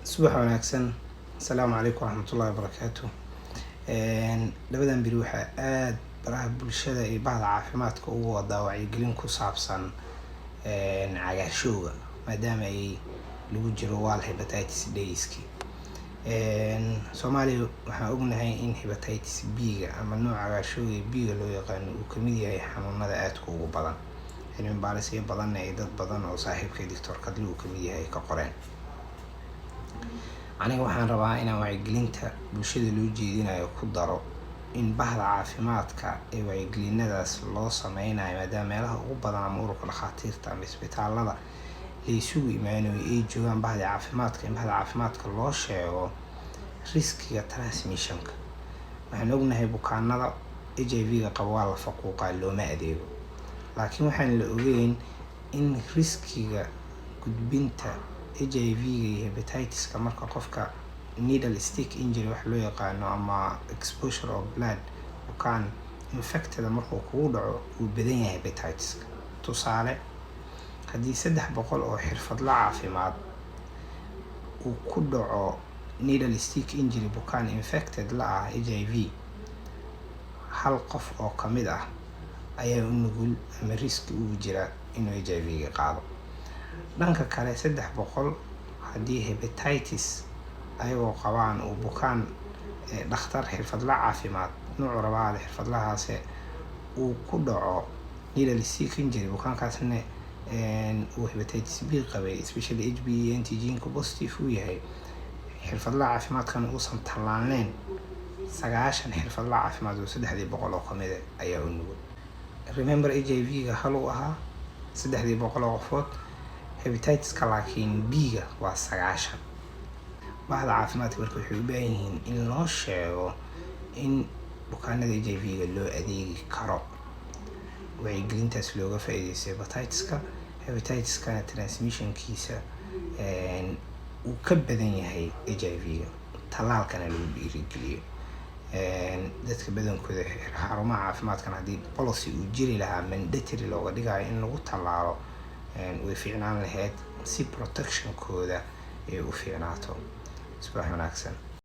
Subax wanaagsan. Asalaamu calaykum waraxmatullahi wabarakaatu. Labadan beri waxaa aada baraha bulshada iyo bahda caafimaadka ugu wadaa wacyigelin ku saabsan cagaarshowga, maadaama ay lagu jiro World Hepatitis Dayski. Soomaaliya waxaan ognahay in hepatitis B-ga ama nooca cagaarshowga ee B-ga loo yaqaano uu kamid yahay xanuunada aadka ugu badan. Cilmi baarisyo badanna ay dad badan oo saaxiibkay Doctor Kadli uu kamid yahay ka qoreen. Aniga waxaan rabaa inaan wacyigelinta bulshada loo jeedinayo ku daro in bahda caafimaadka ee wacyigelinadaas loo sameynayo, maadaama meelaha ugu badan ama ururka dhakhaatiirta ama isbitaalada la isugu imaanayo ay joogaan bahda caafimaadka, in bahda caafimaadka loo sheego riskiga transmissionka. Waxaan ognahay bukaanada HIV-ga qaba waa la faquuqaa, looma adeego, laakiin waxaan la ogeyn in riskiga gudbinta HIV-ga iyo hepatitis-ka marka qofka needle stick injury wax loo yaqaano ama exposure of blood bukaan infected markuu kugu dhaco uu badan yahay hepatitis-ka. Tusaale, haddii 300 oo xirfadla caafimaad uu ku dhaco needle stick injury bukaan infected la ah HIV, hal qof oo kamid ah ayaa u nugul ama riski ugu jira inuu HIV-ga qaado. Dhanka kale, 300 haddii hepatitis ayagoo qabaan uu bukaan dhakhtar xirfadla caafimaad nuucu rabaada xirfadlahaase uu ku dhaco needle stick injury, bukaankaasna uu hepatitis B qabay, especially HBe antigenka positive uu yahay, xirfadlaha caafimaadkana uusan tallaalneyn, 90 xirfadla caafimaad oo 3-dii boqol oo kamid ah ayaa u nugul. Remember, HIV-ga hal uu ahaa 3-dii boqol oo qofood, hepatitis-ka laakiin B-ga waa 90. Bahda caafimaadka marka waxay u baahan yihiin in loo sheego in bukaanada HIV-ga loo adeegi karo, wacyigelintaas looga faa'iideysto hepatitis-ka, hepatitis-kana transmissionkiisa uu ka badan yahay HIV-ga, tallaalkana lagu dhiirigeliyo dadka badankooda. Xarumaha caafimaadkana haddii policy uu jiri lahaa mandatory looga dhigayo in lagu tallaalo, way fiicnaan lahayd si protectionkooda ay u fiicnaato. Subax wanaagsan.